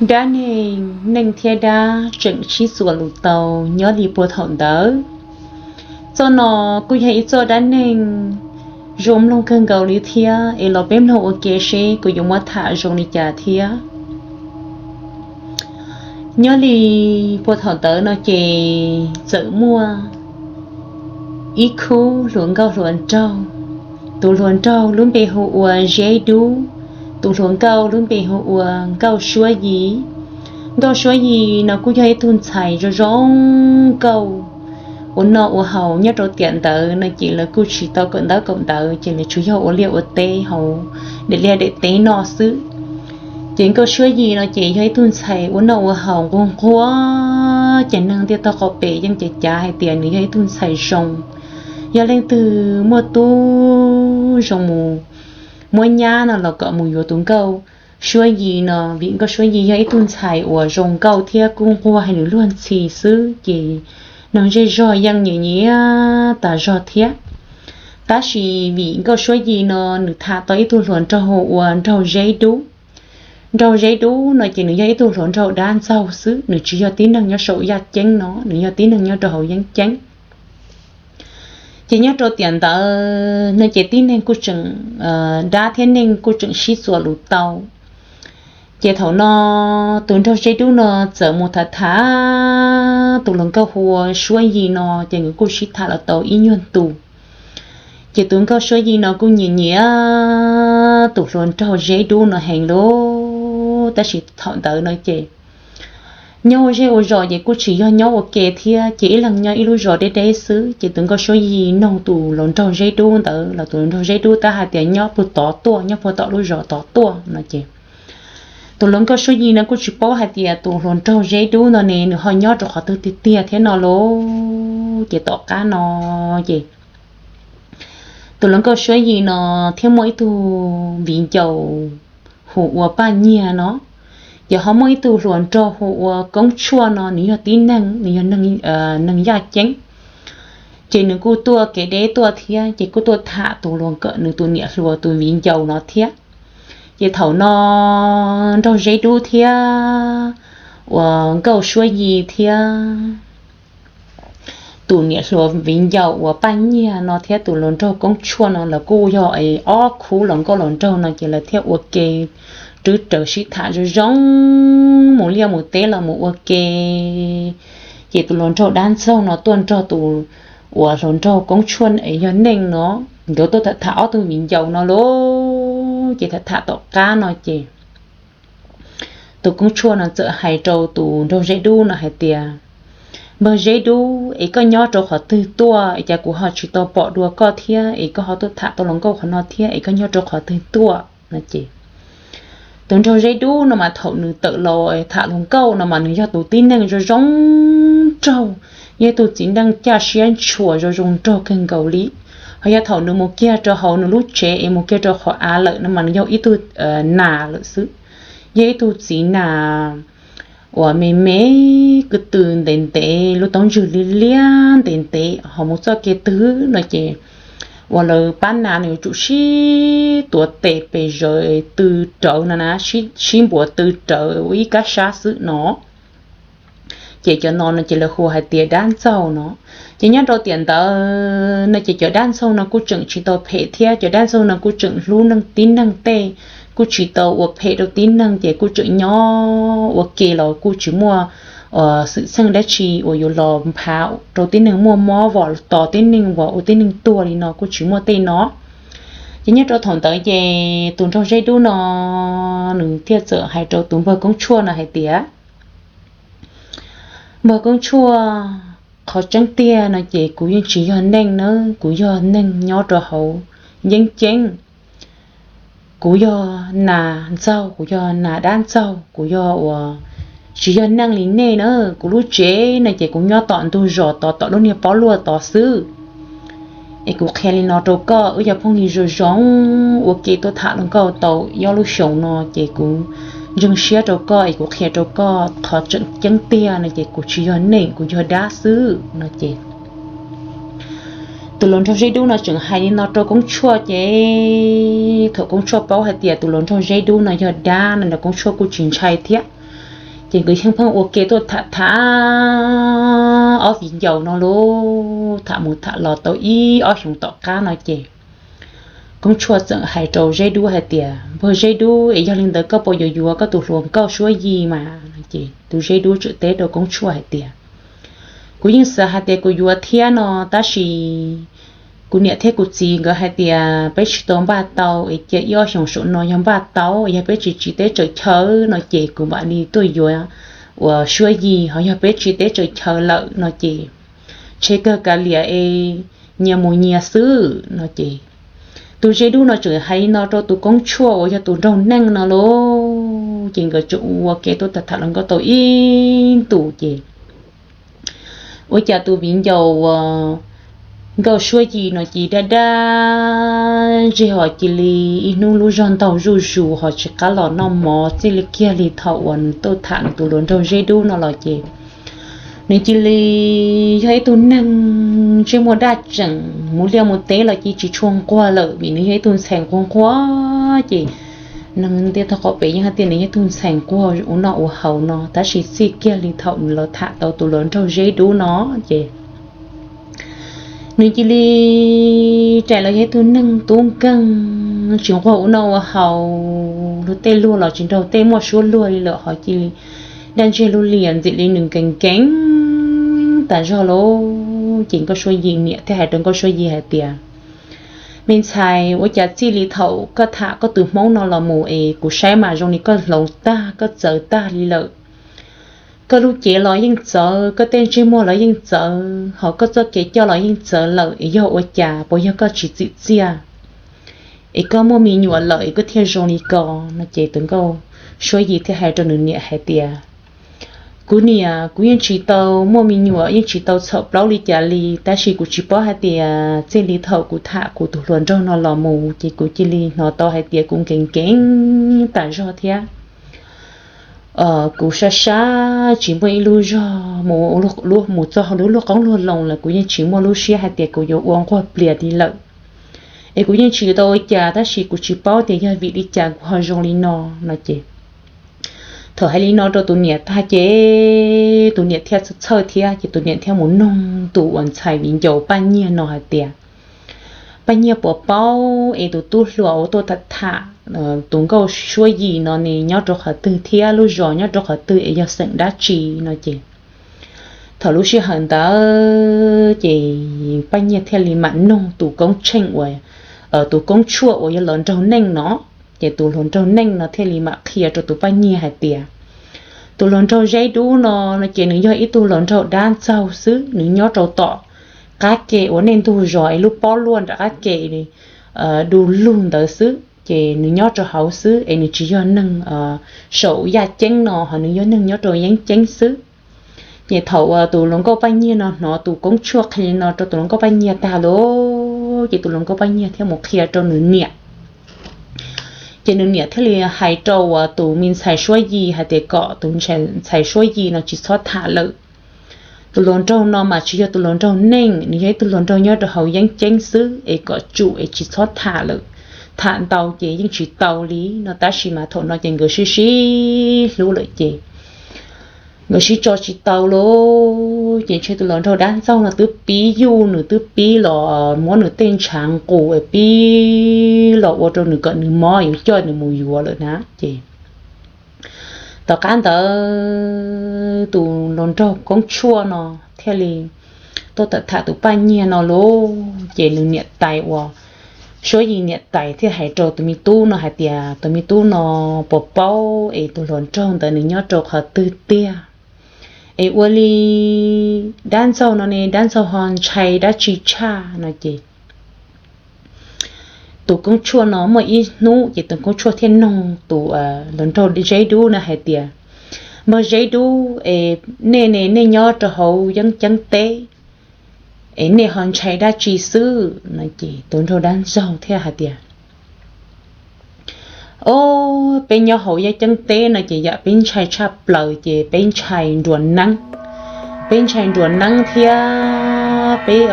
Dab neeg, neeg thiab dab tseem sib txuas lus tau nyob li puag thaum ntawd. Txoj no kuj yog ib txoj dab neeg zoo mloog kawg nkaus li thiab, es los peb mloog ua ke seb kuv yuav muab tham zoo li cas thiab. Nyob li puag thaum ntawd no ces txawm muaj ib khub hluas nkauj hluas nraug. Tus hluas nraug lub npe hu ua Zeb Dub, tus hluas nkauj lub npe hu ua Nkauj Suab Yis. Nkauj Suab Yis no kuj yog ib tug ntxhais zoo zoo nkauj, ua noj ua haus nyob rau tiam ntawd no ces lawv kuj tsis tau kawm ntawv kaum ntawv, ces lawv tsuas yog ua liaj ua teb hauv daim liaj daim teb noj xwb. Ces Nkauj Suab Yis no ces yog ib tug ntxhais ua noj ua haus nquag nquag, ces neeg ntiaj teb qhov pem yeej cav cav hais tias nws yog ib tug ntxhais zoo. Yog leej twg muaj tub zoo mus muab nyab no los kom mus yuav tus Nkauj Suab Yis no, vim Nkauj Suab Yis yog ib tug ntxhais uas zoo nkauj thiab kuj nquag hais lus luag ntxhi xwb, ces neeg zej zog yeej nyiam nyiam tas zog thiab. Tab sis vim Nkauj Suab Yis no nws tham tau ib tug hluas nraug hu ua Nraug Zeb Dub. Nraug Zeb Dub no ces nws yog ib tug hluas nraug dab ntxaug xwb, nws tsis yog tib neeg nyob saum yaj ceeb no, nws yog tib neeg nyob rau hauv yeeb ceeb. Ces nyob rau tiam ntawd no ces tib neeg kuj tseem, dab thiab neeg kuj tseem sib txuas lus tau. Ces thaum no tus Nraug Zeb Dub no txawm mus tham tham tus hluas nkauj hu ua Suab Yis no, ces nkawd kuj sib tham los tau ib nyuag ntu. Ces tus Nkauj Suab Yis no kuj nyiam nyiam tus hluas nraug Zeb Dub no heev li. Tab sis thaum ntawd no ces nyob ua zej ua zos ces kuj tsis yog nyob ua ke thiab, ces ib leeg nyob ib lub zos deb deb xwb. Ces tus Nkauj Suab Yis noog tus hluas nraug Zeb Dub ntawd los tus hluas nraug Zeb Dub tab hais tias nyob puag tod tuaj, nyob puag tom lub zos tod tuaj no ces tus hluas Nkauj Suab Yis no kuj tsis paub hais tias tus hluas nraug Zeb Dub no ne nws ho nyob rau qhov twg tiag tiag thiab no lauj. Ces tom qab no ces tus hluas Nkauj Suab Yis no thiab muaj ib tug viv ncaus hu ua Paj Nyiag no, ces ho muaj ib tug hluas nraug hu ua Koob Tshuaj no, nws yog tib neeg, nws yog neeg yaj ceeb. Ces nws kuj tuaj kev deb tuaj thiab, ces kuj tuaj tham tus hluas, nws tus niam hluas tus viv ncaus no thiab. Ces thaum no Nraug Zeb Dub thiab uas Nkauj Suab Yis thiab tus niam hluas viv ncaus uas Paj Nyiag no thiab tus hluas nraug Koob Tshuaj no lawv kuj yog ob khub hluas nkauj hluas nraug no ces lawv thiaj ua ke rwb rawv sib tham zoo zoo, mus liaj mus teb los mus ua ke. Ces tus hluas nraug dab ntxaug no tuaj nrog tus uas hluas nraug Koob Tshuaj yog neeg no, nkawd tuaj tham tham ob tug viv ncaus no lauj. Ces tham tham tom qab no ces tus Koob Tshuaj no txawm hais rau tus Nraug Zeb Dub no hais tias, Npawg Zeb Dub, es koj nyob rau qhov twg tuaj es cas kuv ho tsis tau pom dua koj thiab, es koj ho tuaj tham tau hluas nkauj qhov no thiab, es koj nyob rau qhov twg tuaj no ces tus Nraug Zeb Dub no mas thaum nws tawm los tham hluas nkauj no mas nws yog tus tib neeg zoo zoo nraug, yog tus txiv neej caj siab ntshua zoo zoo nraug kawg nkaus li. Ho yog thaum nws mus kiag rau hauv nws lub tsev es mus kiag rau qhov av lawm no mas nws yog ib tug nas lawm xwb, yog ib tug txiv nas uas me me, kwv tw ntev ntev, lub taub ntswg liab liab ntev ntev, ho mus txoj kev twg no ces uas lawv pab nas nws yuav tsum sib tuav tes pes zawv tw rawv no na, sib npuav tw rawv ua ib kab sab xwb no. Ces cov no no ces lawv hu hais tias dab ntxaug no. Ces nyob rau tiam ntawd no ces cov dab ntxaug no kuj tseem tsis tau phem thiab, cov dab ntxaug no kuj tseem hlub neeg tib neeg tej, kuj tsis tau ua phem rau tib neeg, ces kuj tseem nyob ua ke los kuj tsis muaj xwm txheej dab tsi uas yuav los nphav rau tib neeg muaj mob, vom tos tib neeg, vom ua tib neeg tuag li no kuj tsis muaj tej no. Ces nyob rau thaum ntawd ces tus Nraug Zeb Dub no nws thiaj txawm hais rau tus npawg Koob Tshuaj no hais tias, Npawg Koob Tshuaj, qhov tseeb tiag no ces kuv yeej tsis yog neeg nawb, kuv yog neeg nyob rau hauv yeeb ceeb. Kuv yog nas ntxaug, kuv yog nas dab ntxaug, kuv yog uas tsis yog neeg li nej na. Kuv lub tsev no ces kuv nyob tom ntug zos tod, tom lub niag pob luaj tod xwb. Es kuv qhia li no rau koj, wb yog phooj ywg zoo zoo, ua ke tuaj tham hluas nkauj tau ob lub xyoos no ces kuv ntseeg siab rau koj, es kuv qhia rau koj qhov tseem ceeb tiag no ces kuv tsis yog neeg, kuv yog dab xwb no ces tus hluas nraug Zeb Dub no tseem hais li no rau Koob Tshuaj ces thaum Koob Tshuaj paub hais tias tus hluas nraug Zeb Dub no yog dab no los Koob Tshuaj kuj tsis ntshai thiab. Ces nkawd yeej pheej ua ke tuaj tham tham ob viv ncaus no lauj, tham mus tham los tau ib ob xyoos tom qab no ces Koob Tshuaj txawm hais rau Zeb Dub hais tias, Npawg Zeb Dub, es yog li ntawd koj puas yuav yuav koj tus hluas nkauj Suab Yis mas? Ces tus Zeb Dub txawm teb rau Koob Tshuaj hais tias, Kuv yeej xav hais tias kuv yuav thiab no, tab sis kuv niam thiab kuv txiv nkawd hais tias peb tsis tau npaj tau, es cia ib ob xyoos saum no yog npaj tau, yog peb tsis tsiv teb tsaws chaw no ces kuv mam li tuaj yuav uas Suab Yis, ho yog peb tsiv teb tsaws chaw lawm no ces ntshe kawg kav liam es nyias mus nyias xwb no ces tus Zeb Dub no tseem hais li no rau tus Koob Tshuaj uas yog tus nraug neej no lauj. Ces nkawd tseem ua ke tuaj tham tham hluas nkauj tau ib ntus ces ua cas tus viv ncaus uas nkauj Suab Yis no cia li daj daj ntseg ho cia li ib hnub lub zog ntaug zuj zus ho tsis qab los noj mov, txij li kiag li thaum uas nws tuaj tham nws tus hluas nraug Zeb Dub no los ces nws cia li yog ib tug neeg ntsej muag daj tseem, mus liaj mus teb los cia li tsis tshua nquag lawm vim nws yog ib tug ntxhais nquag nquag ces neeg ntiaj teb qhov pem yeej hais tias nws yog ib tug ntxhais nquag ua noj ua haus no, tab sis txij kiag li thaum nws los tham tau tus hluas nraug Zeb Dub no ces nws cia li rais los yog ib tug neeg tub nkeeg, tsis nquag ua noj ua haus, luag tej luag los tsis nraug tej muaj suab luag li lawm ho cia li daj ntseg lub lias ntxim li nws nkees nkees tas zog lauj. Ces nkauj Suab Yis niam thiaj hais rau nkauj Suab Yis hais tias, Me ntxhais, ua cas txij li thaum koj tham koj tus Hmoob no los mus es kuv saib mas zoo li koj hloov tag koj txawv tag li lawm. Koj lub cev los yeej txawv, koj tej ntsej muag los yeej txawv, ho koj txoj kev coj los yeej txawv lawm es yog ua cas, puas yog koj tsis txim txiaj es koj muaj me nyuam lawm es koj thiaj zoo li ko no ces tus nkauj Suab Yis thiaj hais rau nws niam hais tias, Kuv niam, kuv yeej tsis tau muaj me nyuam, yeej tsis tau txhaum plaub li cas li, tab sis kuv tsis paub hais tias txij li thaum kuv tham kuv tus hluas nraug no los mus ces kuv cia li hnov tau hais tias kuv nkees nkees tas zog thiab kuv sab sab tsis muaj ib lub zog mus, mus txog hauv lub luag qoob luag loo los kuv yeej tsis muaj lub siab hais tias kuv yuav ua nquag plias li lawm. Es kuv yeej tsis tau ua cas, tab sis kuv tsis paub tias yog vim li cas kuv ho zoo li no no ces thaum hais li no rau tus niam tag ces tus niam thiaj txhawj thiab ces tus niam thiaj mus noog tus uas ntxhais viv ncaus Paj Nyiag no hais tias, Paj Nyiag, puas paub es tus tub hluas uas tuaj tham tus nkauj Suab Yis no ne nyob rau qhov twg thiab lub zos nyob rau qhov twg es yog xeem dab tsi no ces thaum lub sij hawm ntawd ces Paj Nyiag thiaj li mam noog tus Koob Tsheej uas, tus Koob Tshuaj uas yog hluas nraug neej no, ces tus hluas nraug neej no thiaj li mam qhia rau tus Paj Nyiag hais tias, Tus hluas nraug Zeb Dub no no ces nws yog ib tug hluas nraug dab ntxaug xwb, nws nyob rau tom qab ke uas nej ntug zos es lub pob luaj nram qab ke du lug ntawd xwb, ces nws nyob rau hauv xwb es nws tsis yog neeg saum yaj ceeb no, ho nws yog neeg nyob rau yeeb ceeb xwb. Ces thaum uas tus hluas nkauj Paj Nyiag no hnov tus Koob Tshuaj qhia li no rau tus hluas nkauj Paj Nyiag tag lawm ces tus hluas nkauj Paj Nyiag thiaj mus qhia rau nws niam. Ces nws niam thiaj li hais rau uas tus me ntxhais Suab Yis hais tias kom tus ntxhais Suab Yis no tsis txhob tham lawm. Tus hluas nraug no mas tsis yog tus hluas nraug neej, nws yog ib tug hluas nraug nyob rau hauv yeeb ceeb xwb es kom tsum es tsis txhob tham lawm. Tham ntau ces yeej tsis tau li no tab sis mas thaum no ces nkawd sib sib hlub lawm ces nkawd sib tso tsis tau lawm ces ntshe tus hluas nraug dab ntxaug no twb pib yuj nws, twb pib los muab nws tej ntshav nqus es pib los ua rau nws kom nws mob yuav coj nws mus yuav lawm na ces tom qab ntawd tus hluas nraug Koob Tshuaj no thiaj li tuaj tham tus Paj Nyiag no lawm ces nws niam tais uas Suab Yis niam tais thiaj hais rau tus me tub no hais tias, Tus me tub no, puas paub es tus hluas nraug ntawd nws nyob rau qhov twg tiag? Es ua li dab ntxaug no ne, dab ntxaug ho ntshai dab tsi tshaj no ces tus Koob Tshuaj no muaj ib hnub ces tus Koob Tshuaj thiaj noog tus hluas nraug Zeb Dub no hais tias, Npawg Zeb Dub, es nej ne nej nyob rau hauv yeeb ceeb teb es nej ho ntshai dab tsi xwb no ces tus nraug dab ntxaug thiaj hais tias, Ob, peb nyob hauv yeeb ceeb teb no ces yam peb ntshai tshaj plaws ces peb ntshai nruas neeb. Peb ntshai nruas neeb thiab peb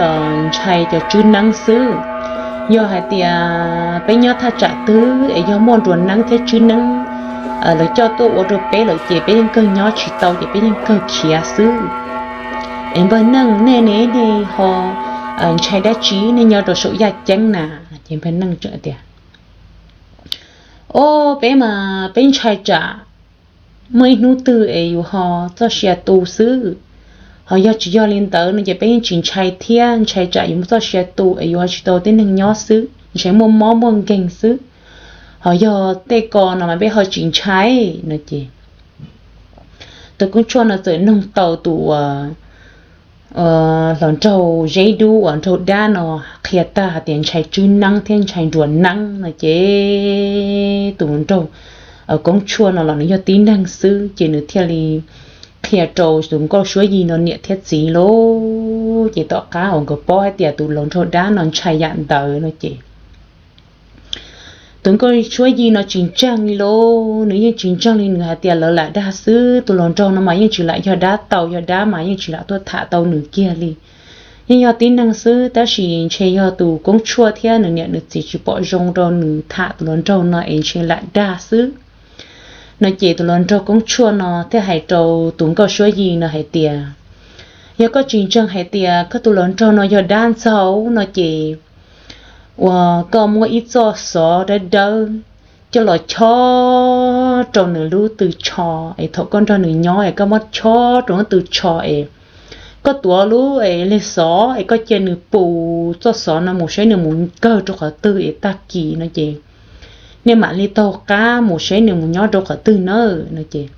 ntshai cov tswb neeb xwb. Yog hais tias peb nyob thaj tsam twg es yog muaj nruas neeb thiab tswb neeb lawv coj tuaj ua rau peb lawm ces peb yeej kawg nyob tsis tau ces peb yeej kawg khiav xwb. Es npawg Neej, nej ne, nej ho ntshai dab tsi, nej nyob rau saum yaj ceeb na? Ces npawg Neej tias, Ob, peb mas peb ntshai tsam muaj ib hnub twg es yus ho txoj sia tu xwb. Ho yog tsis yog li ntawd no ces peb yeej tsis ntshai thiab, ntshai tsam yus muaj txoj sia tu es yus ho tsis tau tib neeg nyob xwb, ntshai muaj mob muaj nkeeg xwb. Ho yog tej ko no mas peb ho tsis ntshai no ces tus Koob Tshuaj no txawm noog tau tus hluas nraug Zeb Dub uas nraug dab no qhia tag hais tias ntshai tswb neeb thiab ntshai nruas neeb no ces tus nraug Koob Tshuaj no los nws yog tib neeg xwb ces nws thiaj li qhia rau tus nkauj Suab Yig no niam thiab txiv lauj. Ces tom qab uas nkawd paub hais tias tus hluas nraug dab no ntshai yam ntawd no ces tus nkauj Suab Yig no tsis ntseeg li lauj, nws yeej tsis ntseeg li, nws hais tias lawv lam dag xwb, tus hluas nraug no mas yeej tsis lam yog dab tau, yog dab mas yeej tsis lam tuaj tham tau nws kiag li. Yeej yog tib neeg xwb tab sis ntshe yog tus Koob Tshuaj thiab nws niam nws txiv tsis pom zoo rau nws tham tus hluas nraug no es ntshe lam dag xwb no ces tus hluas nraug Koob Tshuaj no thiaj hais rau tus nkauj Suab Yig no hais tias, Yog koj tsis ntseeg hais tias koj tus hluas nraug no yog dab ntxaug no ces uas koj muab ib txoj xov dawb dawb coj los chob rau nws lub tw tsho es thaum koj nrog nws nyob es koj muab chob rau lub tw tsho es koj tuav lub leg xov es koj cia nws pus txoj xov no mus saib nws mus kawg rau qhov twg es tag kis no ces nej mam li taug qab mus saib nws mus nyob rau qhov twg nawb no ces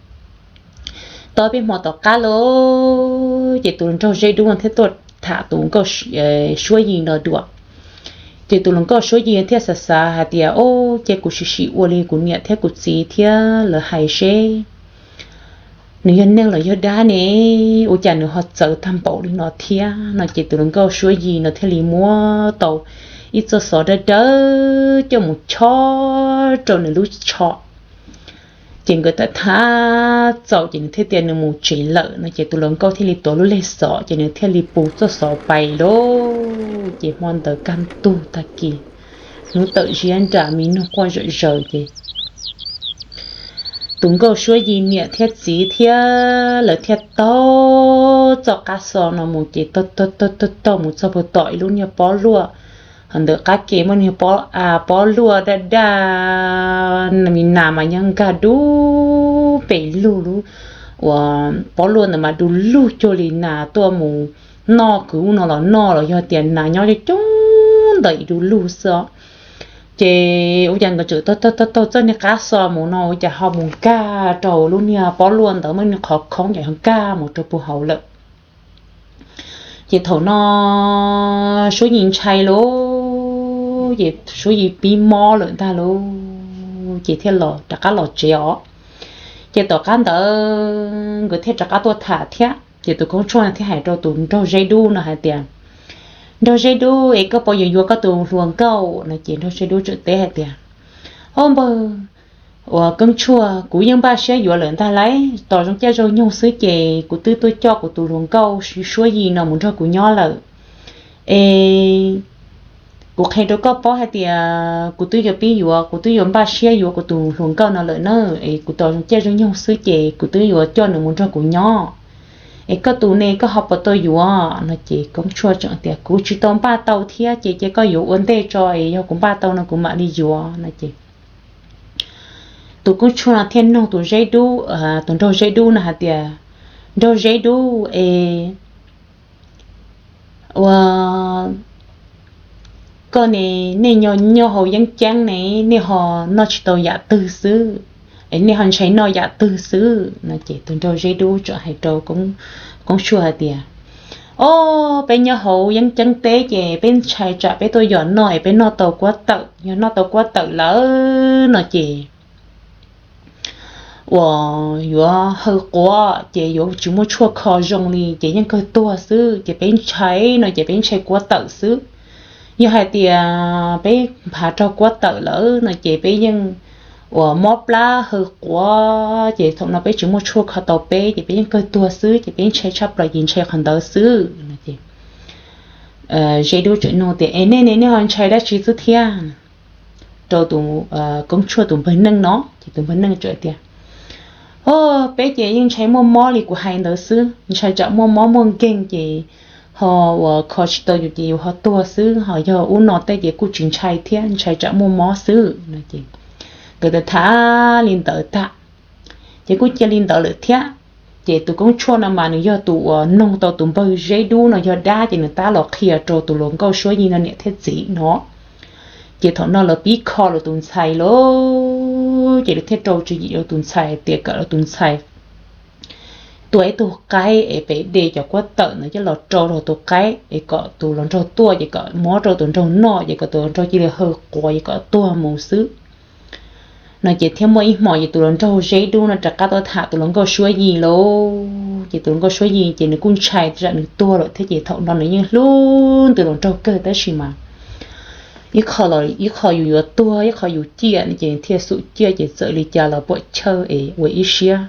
tau peb hmo tom qab lauj ces tus hluas nraug Zeb Dub thiaj tuaj tham tus nkauj Suab Yig no dua. Ces tus hluas nkauj Suab Yig thiaj xav xav hais tias, Ob, ces kuv sim sim ua li kuv niam thiab kuv txiv thiab lawv hais seb nws yog neeg los yog dab ne, ua cas nws ho txawv tag npaum li no thiab no ces tus hluas nkauj Suab Yig no thiaj li muab tau ib txoj xov dawb dawb coj mus chob rau nws lub tsho. Ces nkawd tham tham txaus ces nws thiaj tias nws mus tsev lawm no ces tus hluas nkauj thiaj li tuav lub leg xov ces nws thiaj li pus txoj xov pais lauj. Ces hmo ntawd kaj ntug tag kis, hnub tawm ziab nram mi nug quaj zom zaws ces tus nkauj Suab Yig niam thiab txiv thiab lawv thiaj taug txoj qab xov no mus ces taug taug taug mus txog puag tom ib lub niag pob luaj. Ho ntawm qab ke muaj niag pob luaj daj daj, mi nas mas yog nkag dub pes lug lub uas pob luaj ntawd mas du lug cuag li nas tuaj mus noj kwv no los noj los yog tias nas nyob coob coob ntawm ib du lug xwb. Ces ua cas nkawd txawm taug taug taug txoj niag qab xov mus no ua cas ho mus nkag rau lub niag pob luaj ntawd muaj niag qhov khoob ces ho nkag mus rau puag hauv lawm. Ces thaum no Suab Yig ntshai lauj, ces Suab Yig pib mob lawm ntag lauj, ces thiaj los rov qab los tsev os. Ces tom qab ntawd nkawd thiaj rov qab tuaj tham thiab ces tus Koob Tshuaj thiaj hais rau tus nraug Zeb Dub no hais tias, Nraug Zeb Dub, es koj puas yuav yuav koj tus hluas nkauj no? Ces nraug Zeb Dub tseem teb hais tias, Ob npawg, uas Koob Tshuaj, kuv yeej npaj siab yuav lawm ntag lauj, tos zoo caij zoo nyoog xwb ces kuv twb tuaj coj kuv tus hluas nkauj Suab Yig no mus nrog kuv nyob lawm. Es kuv qhia rau koj paub hais tias kuv twb yuav pib yuav, kuv twb yuav npaj siab yuav kuv tus hluas nkauj no lawm na, es kuv tos zoo caij zoo nyoog xwb ces kuv twb yuav coj nws mus nrog kuv nyob. Es koj tus ne koj ho puas tau yuav no? Ces Koob Tshuaj tseem tias, Kuv tsis tau npaj tau thiab ces cia koj yuav ua ntej tso es yog kuv npaj tau no kuv mam li yuav no ces tus Koob Tshuaj no thiaj nug tus Zeb Dub, tus nraug Zeb Dub no hais tias, Nraug Zeb Dub, es ua koj ne, nej nyob hauv yeeb ceeb ne, nej ho noj tsis tau yam twg xwb, es nej ho ntshai noj yam twg xwb no? Ces tus nraug Zeb Dub tseem hais rau Koob Tshuaj hais tias, Ob, peb nyob hauv yeeb ceeb teb ces peb ntshai tsam peb tuaj yos noj es peb noj tau kuab tawm, yog noj tau kuab tawm lawm no ces uas yuav hawv quav ces yuav tsis muaj tshuaj kho zoo li ces yeej kawg tuag xwb ces peb ntshai no ces peb ntshai kuab tawm xwb. Yog hais tias peb nphav raug kuab tawm lawm no ces peb yeej uas mob plab hawv quav ces thaum no peb tsis muaj tshuaj kho tau peb ces peb yeej kawg tuag xwb ces peb ntshai tshaj plaws ces ntshai qhov ntawd xwb no ces Zeb Dub tseem nug tias, Es nej ne, nej ho ntshai dab tsi xwb thiab? Rau tus Koob Tshuaj tus npawg Neej no ces tus npawg Neej tseem tias, Peb ces yeej ntshai muaj mob li kuv hais ntawd xwb, ntshai tsam muaj mob muaj nkeeg ces ho uas kho tsis tau yus ces yus ho tuag xwb, ho yog ub no tej ces kuj tsis ntshai thiab, ntshai tsam muaj mob xwb no ces nkawd tham li ntawd tag ces kuj cia li ntawd lawm thiab. Ces tus Koob Tshuaj no mas nws yog tus uas noog tau tus npawg Zeb Dub no yog dab ces nws tab los qhia rau tus hluas nkauj Suab Yig no niam thiab txiv no. Ces thaum no lawv pib kho lawv tus ntxhais lawm ces lawv thiaj rau tswv yim rau tus ntxhais tias kom lawv tus ntxhais tua ib tug qaib es pem de cov kuab tawm ntawd coj los rau rau tus qaib es kom tus hluas nraug tuaj ces kom muab rau tus nraug noj ces kom tus hluas nraug cia li hawv quav ces kom tuag mus xwb no. Ces thiaj muaj ib hmos ces tus hluas nraug Zeb Dub no rov qab tuaj tham tus hluas nkauj Suab Yig lauj. Ces tus hluas nkauj Suab Yig ces nws kuj ntshai tsam nws tuag lawm thiab ces thaum no nws yeej hlub tus hluas nraug kawg tab sis mas ib qho los ib qho yus yuav tuag ib qho yus ciaj no ces thiaj xum ciaj ces txawm li cas los puam chawj es ua ib siab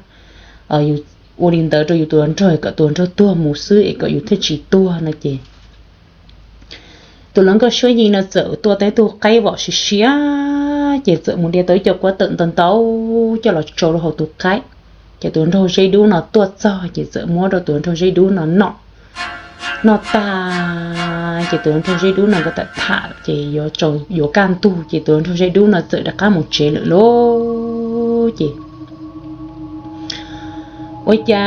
ua li ntawd rau yus tus hluas nraug kom tus hluas nraug tuag mus xwb es kom yus thiaj tsis tuag no ces tus hluas nkauj Suab Yig no txawm tuaj tau ib tug qaib vom siav siav ces txawm mus de tau ib co kuab tawm ntau ntau coj los tsau rau hauv tus qaib. Ces tus hluas nraug Zeb Dub no tuaj txog ces txawm muab rau tus hluas nraug Zeb Dub no noj. Noj tag ces tus hluas nraug Zeb Dub no nkawd tawm tham ces yuav kaj ntug ces tus hluas nraug Zeb Dub no txawm rov qab mus tsev lawm lauj. Ces ua cas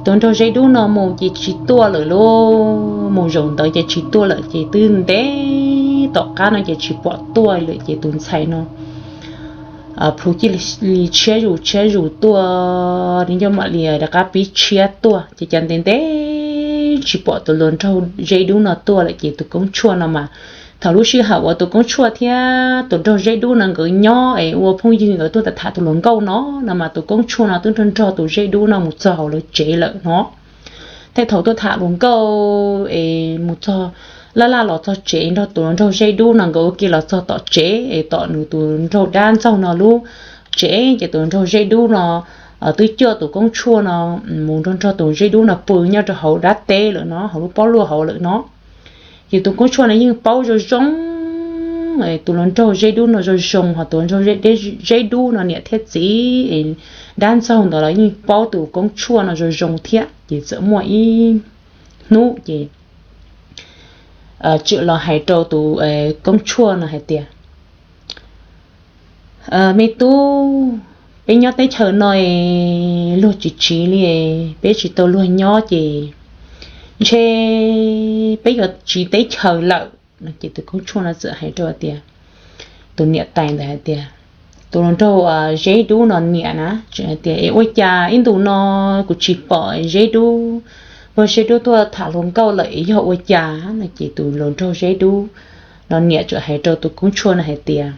tus hluas nraug Zeb Dub no mus ces tsis tuaj lawm lauj, mus zaum ntawd ces tsis tuaj lawm ces twb ntev tom qab no ces tsis pom tuaj lawm ces tus ntxhais no plhus cia li tshiab zus tshiab zus tuaj, nws coj mam li rov qab pib tshiab tuaj ces cas ntev ntev tsis pom tus hluas nraug Zeb Dub no tuaj lawm ces tus Koob Tshuaj no mas thaum lub sij hawm uas tus Koob Tshuaj thiab tus nraug Zeb Dub no nkawd nyob es ua phooj ywg nkawd tuaj tham tus hluas nkauj no no mas tus Koob Tshuaj no twb nrog nrog tus Zeb Dub no mus txog hauv lawv tsev lawm no. Tej thaum tuaj tham hluas nkauj es mus txog laj laj los txog tsev nrog tus hluas nraug Zeb Dub no nkawd ua ke los txog tom tsev es tom nws tus nraug dab ntxaug no lub tsev ces tus hluas nraug Zeb Dub no twb coj tus Koob Tshuaj no mus nrog nrog tus Zeb Dub no pw nyob rau hauv dab teb lawm no, hauv lub pob luaj hauv lawm no. Ces tus Koob Tshuaj no yeej paub zoo zoo tus hluas nraug Zeb Dub no zoo zoo, ho tus hluas nraug Zeb Dub no niam thiab txiv dab ntxaug ntawd los yeej paub tus Koob Tshuaj no zoo zoo thiab. Ces txawm muaj ib hnub ces txawm los hais rau tus Koob Tshuaj no hais tias, me tub, peb nyob teb chaws no es luag tsis tsiv li, peb tsis tau luag nyob ces ntshe peb yuav tsiv teb chaws lawm no. Ces tus Koob Tshuaj no txawm hais rau tias, tus niam tais ntawd hais tias, tus hluas nraug Zeb Dub no niam na tseem hais tias, es ua cas ib ntus no kuv tsis pom Zeb Dub, pog Zeb Dub tuaj tham hluas nkauj lawm es yog ua cas no? Ces tus hluas nraug Zeb Dub no niam txawm hais rau tus Koob Tshuaj no hais tias,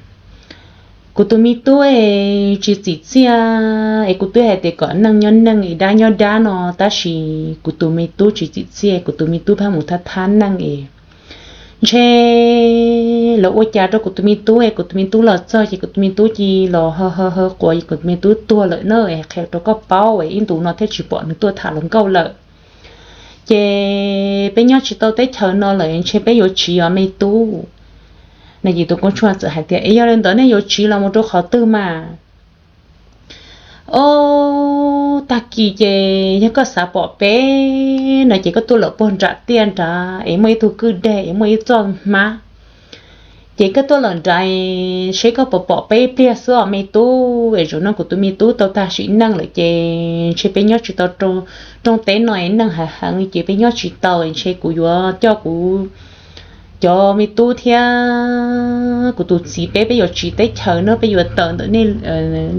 kuv tus me tub es tsis txim txiaj es kuv twb hais tias kom neej nyob neej es dab nyob dab no tab sis kuv tus me tub tsis txim txiaj, kuv tus me tub pheej mus thab thab neej es ntshe los ua cas rau kuv tus me tub es kuv tus me tub los txog ces kuv tus me tub cia li los hawv hawv quav es kuv tus me tub tuag lawm na. Qhia rau koj paub es ib ntus no thiaj tsis pom nws tuaj tham hluas nkauj lawm. Ces peb nyob tsis tau teb chaws no lawm, ntshe peb yuav tsiv os me tub. No ces tus Koob Tshuaj txawm hais tias, es yog li ntawd nej yuav tsiv los mus rau qhov twg mas? Ob, tag kis ces yog koj xav pom peb no ces koj tuaj lawm puag nram tiaj nrad es muaj ib tug kwj deg es muaj ib txoj hmab. Ces koj tuaj lawm nrad seb koj puas pom peb ib pliag xwb os me tub. Es zaum no kuv tus me tub tau tag sim neej lawm ces ntshe peb nyob tsis tau, rooj teb no es neeg hav heev ces peb nyob tsis tau, ntshe kuv yuav coj kuv cov me tub thiab kuv tus txiv peb, peb yuav tsiv teb chaws no, peb yuav tawm ntawm nej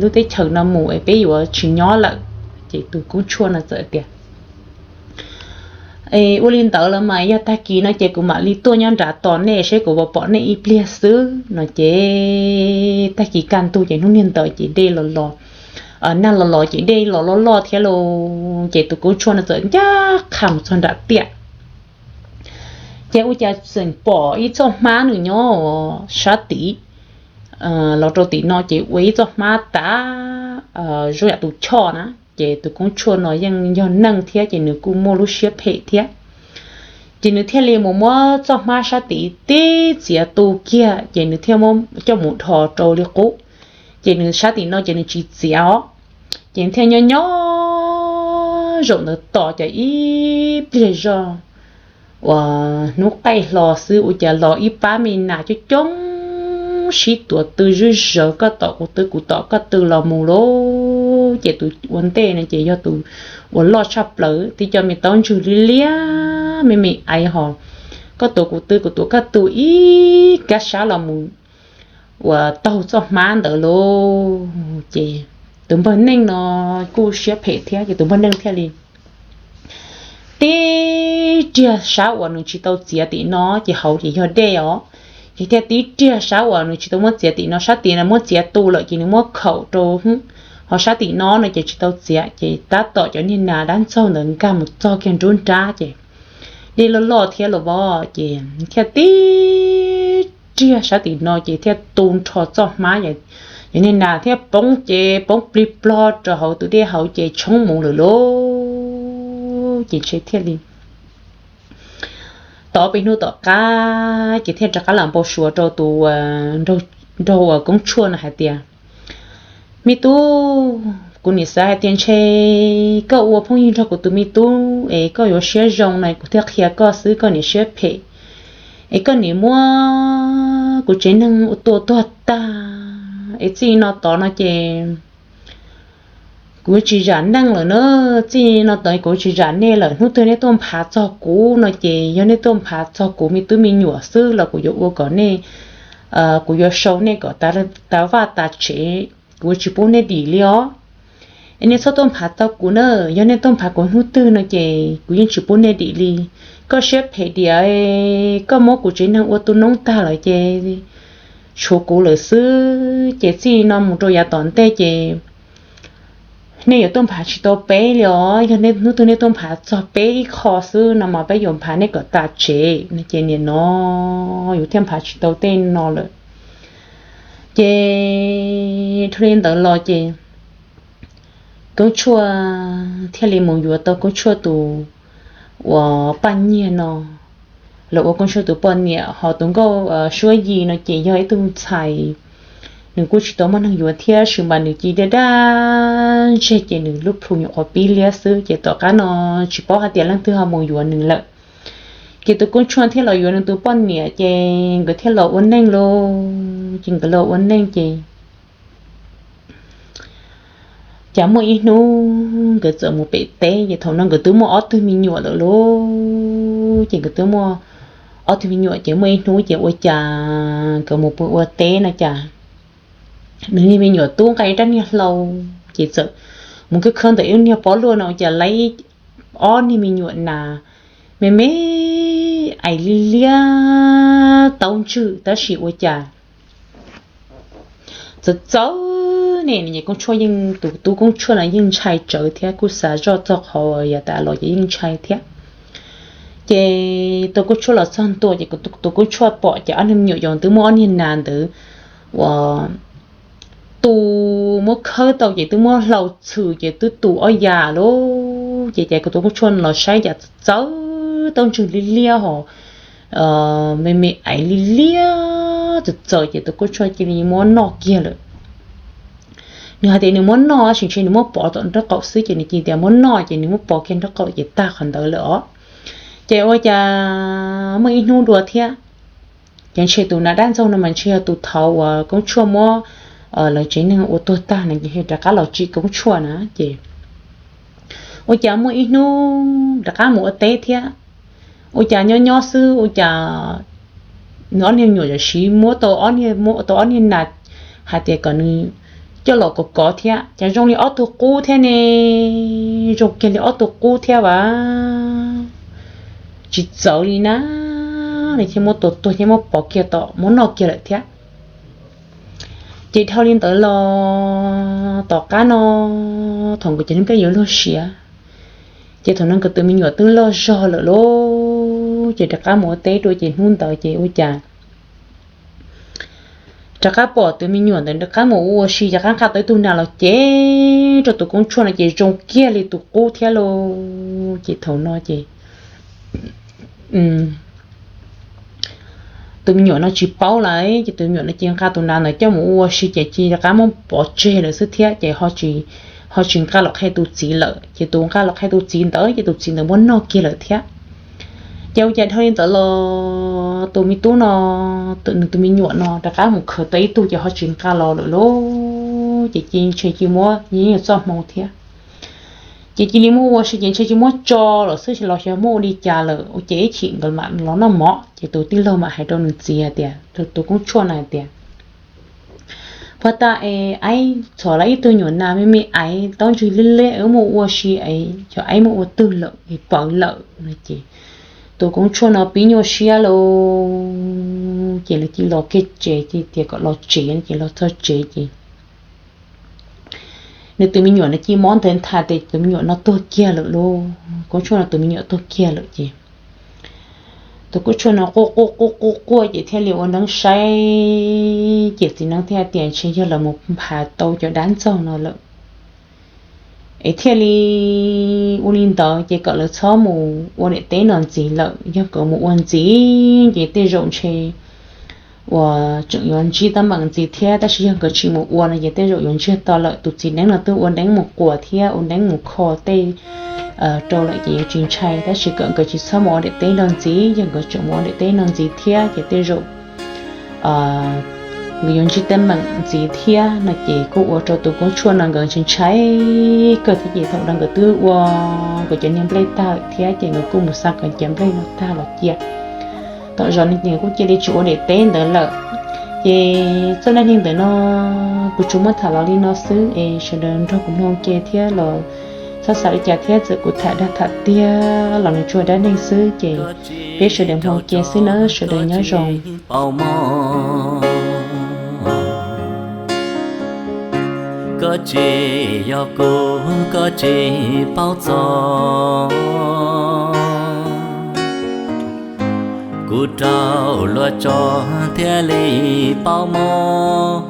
lub teb chaws no mus es peb yuav tsis nyob lawm. Ces tus Koob Tshuaj no txawm tias, ua li ntawd los mas yog tag kis no ces kuv mam li tuaj nyob nrad tos nej seb kuv puas pom nej ib pliag xwb no. Ces tag kis kaj ntug ces hnub niag ntawd ces dej los los, nag los los ces dej los loj loj thiab lauj. Ces tus Koob Tshuaj no txawm ncaj qha mus txog nram tiaj. Ces ua cas tseem pom ib txoj hmab nws nyob sab tid los rau tim no ces ua ib txoj hmab tav zoo yam tus choj na. Ces tus Koob Tshuaj no yeej yog neeg thiab ces nws kuj muaj lub siab phem thiab. Ces nws thiaj li mus muab txoj hmab sab tid tib txiav tu kiag ces nws thiaj muab coj mus dhos rau li qub. Ces nws sab tim no ces nws tsis txiav os. Ces thiaj nyob nyob zaum ntawd tos cas ib pliag zog uas hnub qaij hlo xwb ua cas los ib pab me nas coob coob sib tuav tw zeb zawv, koj tom kuv tw kuv tom koj tw los mus lauj. Ces tus ua ntej no ces yog tus uas loj tshaj plaws, tib co me taub ntswg liab liab me me aiv hos, koj tuav kuv tw kuv tuav koj tw ib kab sab los mus uas taug txoj hmab ntawd lauj. Ces tus npawg neej no kuj siab phem thiab ces tus npawg neej thiaj li tib riag sab uas nws tsis tau txiav tim no, ces hauv ces yog dej os, ces thiaj tib riag sab uas nws tsis tau muab txiav tim no, sab tim no muab txiav tu lawm ces nws muab khaum rau, ho sab tim no no ces tsis tau txiav, ces tab tom cov niag nas dab ntxaug ntawd nkag mus txog kiag nruab nrab ces dej loj loj thiab los as, ces thiaj tib riag sab tim no ces thiaj tu nrho txoj hmab, ces niag nas thiaj poob ces poob plig plog rau hauv tus dej hauv ces tshoob mus lawm lauj. Ces ntshe thiaj li tau ob peb hnub tom qab ces thiaj rov qab los npau suav rau tus, nraug uas Koob Tshuaj no hais tias, me tub, kuv nim xav hais tias ntshe koj ua phooj ywg nrog kuv tus me tub es koj yuav siab zoo na, kuv thiaj qhia koj xwb, koj nim siab phem es koj nim muab kuv tsev neeg ua tua tuag tag, es txij no tod no ces kuv tsis zam neej lawm na, txij no tod kuv tsis zam nej lawm, hnub twg nej tuaj nphav txog kuv no ces yog nej tuaj nphav txog kuv me tub me nyuam xwb los kuv yuav ua kom nej, kuv yuav sau nej kom tas vaj tas tsev, kuv tsis pub nej dim li os. Es nej txhob tuaj nphav tau kuv na, yog nej tuaj nphav kuv hnub twg no ces kuv yeej tsis pub nej dim li. Koj siab phem diam, koj muab kuv tsev neeg ua tu noob tag lawm ces tshuav kuv lawm xwb, ces txij no mus rau yav tom ntej ces nej yuav tuaj nphav tsis tau peb li os, yog hnub twg nej tuaj nphav txog peb ib qho xwb no mas peb yuav nphav nej kom tas tsev no ces nim no yus thiaj nphav tsis tau tej no lawm. Ces dhau li ntawd los ces Koob Tshuaj thiaj li mus yuav tau Koob Tshuaj tus uas Paj Nyiag no los ua Koob Tshuaj tus poj niam, ho tus nkauj Suab Yis no ces yog ib tug ntxhais, nws kuj tsis tau muaj neeg yuav thiab, tab sis mas nws cia li daj daj ntseg ces nws lub plhu nyuam qhuav pib liab xwb, ces tom qab no tsis paub hais tias leej twg ho mus yuav nws lawm. Ces tus Koob Tshuaj thiaj los yuav nws tus poj niam ces nkawd thiaj los ua neej lauj. Ces nkawd los ua neej ces cas muaj ib hnub nkawd txawm mus pem teb, ces thaum no nkawd twb muaj ob tug me nyuam lawm lauj. Ces nkawd twb muaj ob tug me nyuam ces muaj ib hnub ces ua cas nkawd mus pw ua teb no cas nws niag me nyuam tub nqa ib rab niag hlau, ces txawm mus khawb khawb ntawm ib lub niag pob luaj no ua cas lawv ob niag me nyuam nas me me ais liab liab taub ntswg tab sis ua cas txawv txawv ne. Ces Koob Tshuaj yeej, tus tub Koob Tshuaj no yeej ntshai tsawv thiab kuj xav zoj txog qhov yav tas los ces yeej ntshai thiab. Ces tus Koob Tshuaj los txog ntua ces tus Koob Tshuaj pom ces ob niag me nyuam yaus twb muab ob niag nas ntawd uas tus muab khawb tau ces twb muab hlau txhwm ces twb tu ob yam lauj. Ces cas tus Koob Tshuaj los saib cas txawv taub ntswg liab liab hos me me ais liab liab txawv txawv ces tus Koob Tshuaj cia li muab noj kiag lawm. Nws hais tias nws muab noj tab sis ntshe nws muab pov tom nraub qaum xwb ces nws cia tias muab noj ces nws muab pov kiag nraub qaum ces tag qhov ntawd lawm os. Ces ua cas muaj ib hnub dua thiab, ces ntshe tus nas dab ntxaug no mas ntshe yog tus thaud uas Koob Tshuaj muab lawv tsev neeg ua tuag tag no ces rov qab los tsim Koob Tshuaj na ces ua cas muaj ib hnub rov qab mus ua teb thiab, ua cas nyob nyob xwb ua cas nws ob niag me nyuam tam sim muab tau ob niag, muab tau ob niag nas hais tias kom nws coj los kov kov thiab cas zoo li ob tug qub thiab ne, zoo kiag li ob tug qub thiab vas, tsis txawv li na, nws thiaj muab tua tuag thiab muab pov kiag tom muab noj kiag lawm thiab. Ces dhau li ntawd los tom qab no thaum nkawd cov neeg peb yuav luag siav, ces thaum no nkawd tus me nyuam twb loj zog lawm lauj, ces rov qab mus ua teb dua ces hnub ntawd ces ua cas rov qab pom tus me nyuam ntawd rov qab mus ua si rov qab nqa tau ib tug nas los cev rau tus Koob Tshuaj no ces zoo kiag li tus qub thiab lauj. Ces thaum no ces tus me nyuam no tsis paub lawm ces tus me nyuam no ces nqa tus nas ntawd coj mus ua si ces cia rov qab muab pov tseg lawm xwb thiab ces ho tsis ho tsis nqa los qhia tus txiv lawm, ces tus nqa los qhia tus txiv ntawd ces tus txiv ntawd muab noj kiag lawm thiab. Ces ua cas dhau li ntawd los tus me tub no, nws tus me nyuam no rov qab mus khawm tau ib tug ces ho tsis nqa los lawm lauj. Ces cia ntshe cia muab nyiaj txoj hmoo thiab, ces cia li muab ua si ces ntshe cia muab tso lawm xwb los xyov muab ua li cas lawm. Ua ces ib chim nkawd mam los noj mov ces tus tij laug mam hais rau nws txiv hais tias, tus koob tshuaj no hais tias, Puag ta es aib txhom lawv ib tug nyuam nas me me aiv taub ntswg liab liab es wb muab ua si es xyov aib muab ua twg lawm es pawv lawm no ces tus koob tshuaj no pib nyuaj siab lauj. Ces lawv cia li los kiag tsev, ces tias kom los tsev no ces los txog tsev ces nws tus me nyuam no cia li mob ntev nthav tias tus me nyuam no tuag kiag lawm lauj, koob tshuaj no tus me nyuam tuag kiag lawm ces tus koob tshuaj no quaj quaj quaj quaj quaj ces thiaj li ua neeb saib ces txiv neeb thiaj tias ntshe yog lawv mus nphav tau cov dab ntxaug no lawm. Es thiaj li ua li ntawd ces kom lawv txhob mus ua daim teb no ntxiv lawm, yog nkawd mus ua ntxiv ces tej zaum ntshe uas tseem yuav ntsib teeb meem ntxiv thiab, tab sis yog nkawd tsis mus ua no ces tej zaum yuav ntsiag to lawm. Tus txiv neeb no twb ua neeb mus quas thiab ua neeb mus kho tej rau lawm ces yuav tsis ntshai, tab sis kom nkawd tsis txhob mus ua daim teb no ntxiv, yog nkawd tseem mus ua daim teb no ntxiv thiab ces tej zaum nkawd yuav ntsib teeb meem ntxiv thiab no ces kuj ua rau tus koob tshuaj no nkawd ntshai ntshai kawg thiab ces thaum no nkawd twb ua nkawd cov niag nplej tag lawm thiab ces nkawd kuj mus xa nkawd cov nplej no tag los cia. Tom zos no ces kuj cia li tsis ua daim teb ntawd lawm. Ces txoj dab neeg ntawm no kuv tsuas muab tham los li no xwb es sawv daws nrog kuv mloog ua ke thiab los txhob xav li cas thiab, txawm kuv tham dag tham tiag los nws tsuas dab neeg xwb ces peb sawv daws mloog ua ke xwb nawb, sawv daws nyob zoo. Koj tsis yog kuv, koj tsis paub txog, kuv raug luag tso thiaj li paub mob.